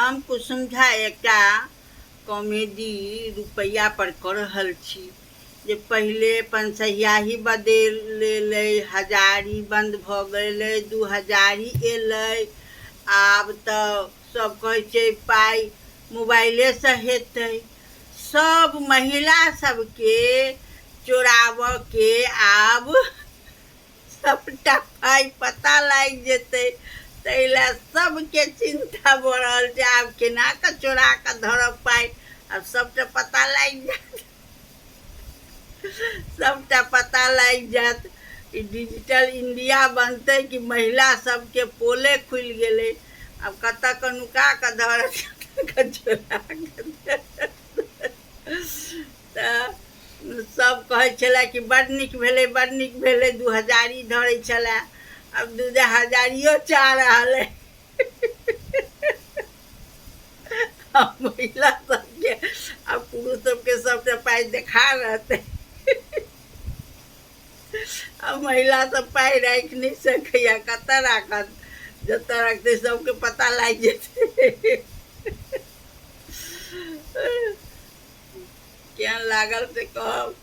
हम कुसुम झा एकटा कॉमेडी रुपैआ पर कऽ रहल छी जे पहिले पंसहियाही बदलि हजारी बन्द भऽ गेलै, दू हजारी एलै। आब तऽ सब कहै छै पाइ मोबाइलेसँ हेतै। सब महिला सबके चोराबऽके आब सबटा पाइ पता लागि जेतै, ताहि लए सबके चिन्ता बढ़ल छै। आब केना कऽ चोरा कऽ धरब पाइ, आब सबटा पता लागि जायत, सबटा पता लागि जायत। ई डिजिटल इंडिया बनतै कि महिला सबके पोले खुलि गेलै। आब कतऽ कऽ नुका कऽ धरत, कतऽ कऽ चोरा कऽ धरत। तऽ सब कहै छलै कि बड्ड नीक भेलै, बड्ड नीक भेलै। दू हजारी धरै छलै, आब दू हजारियो चाह रहल अइ। महिला सबके आ पुरुष सबके सबटा पाइ देखा रहतै। आ महिला सब पाइ राखि नहि सकैया, कतऽ राखत? जतऽ रखतै सबके पता लागि जेतै। केहन लागल से कहब।